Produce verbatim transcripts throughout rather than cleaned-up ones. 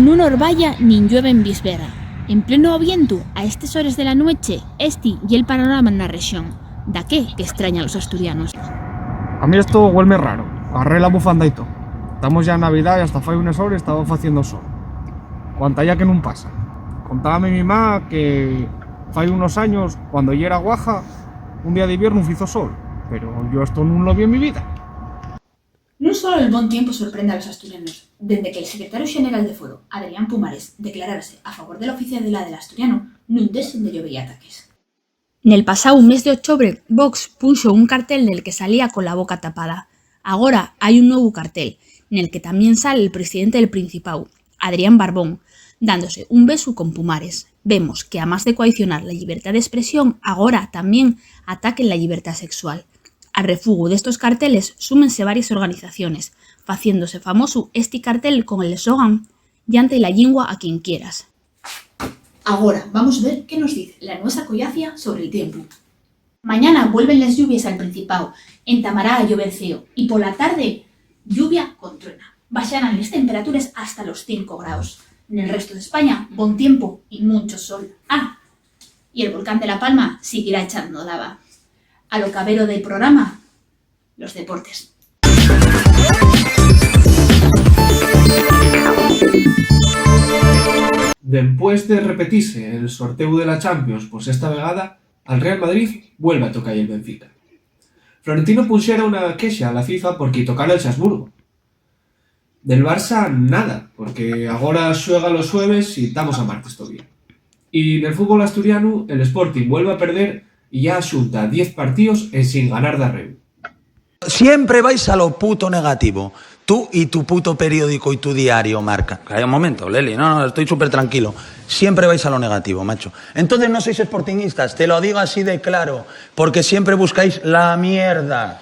Nun orbaya nin llueve en bisbera. En pleno avientu, a estes hores de la nueche, esti ye'l panorama na rexón. Daqué qu'estraña a los asturianos. A mí esto güelme raro. Agarré la bufanda y to. Tamos ya en Navidá y hasta fai unes hores taba faciendo sol. Cuanta ya que nun pasa. Contábame mi ma que fai unos años, cuando yera guaja, un día d'hibiernu fizo sol. Pero yo esto nun lo vi en mi vida. Nun solo el bon tiempu sorprende a los asturianos, dende que'l secretariu xeneral de Foro, Adrián Pumares, declarárase a favor de la oficialidá del asturianu, nun dexen de llover-y ataques. Nel pasáu mes d'ochobre, Vox punxo un cartel nel que salía cola boca tapada. Agora hai un nuevu cartel, nel que tamién sal el presidente del Principáu, Adrián Barbón, dándose un besu con Pumares. Vemos que, amás de coaicionar la llibertá d'espresión, agora tamién ataquen la llibertá sexual. Al refugu d'estos carteles súmense varias organizaciones, faciéndose famosu esti cartel con el eslogan "Llante la llingua a quien quieras". Agora vamos ver qué nos diz la nuesa collacia sobre el tiempu. Mañana vuelven les lluvies al Principáu, entamará a llover feo, y pola tarde, lluvia con truena. Baxarán les temperatures hasta los cinco graos. Nel resto d'España, bon tiempu y muncho sol. Ah, y el volcán de La Palma siguirá echando lava. A lo cabero del programa, los deportes. Dempués de repetise el sorteu de la Champions por sexta vegada, al Real Madrid vuelve a toca-y el Benfica. Florentino punxera una quexa a la fifa porque-y tocara el Salzburgo. Del Barça, nada, porque agora xuega los xueves y tamos a martes tovía. Y nel fútbol asturianu, el Sporting vuelve a perder y ya axunta diez partíos ensin ganar d'arreu. Siempre vais a lo puto negativo. Tú y tu puto periódico y tu diario, Marca. Calla un momento, Leli. No, no, estoy súper tranquilo. Siempre vais a lo negativo, macho. Entonces no sois sportinguistas, te lo digo así de claro, porque siempre buscáis la mierda.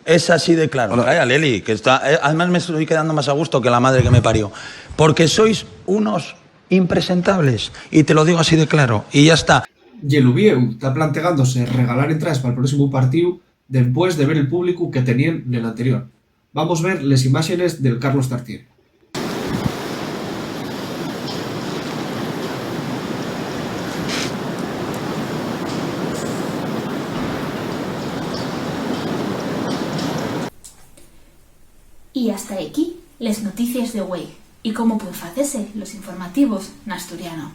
Es así de claro. Hola. Calla, Leli, que está, eh, además me estoy quedando más a gusto que la madre que me parió. Porque sois unos impresentables. Y te lo digo así de claro. Y ya está. Y el Uviéu ta plantegándose regalar entraes pal próximu partíu dempués de ver el públicu que teníen nel anterior. Vamos ver les imáxenes del Carlos Tartiere. Y hasta equí les noticies de güei y cómo puen facese los informativos n'asturiano.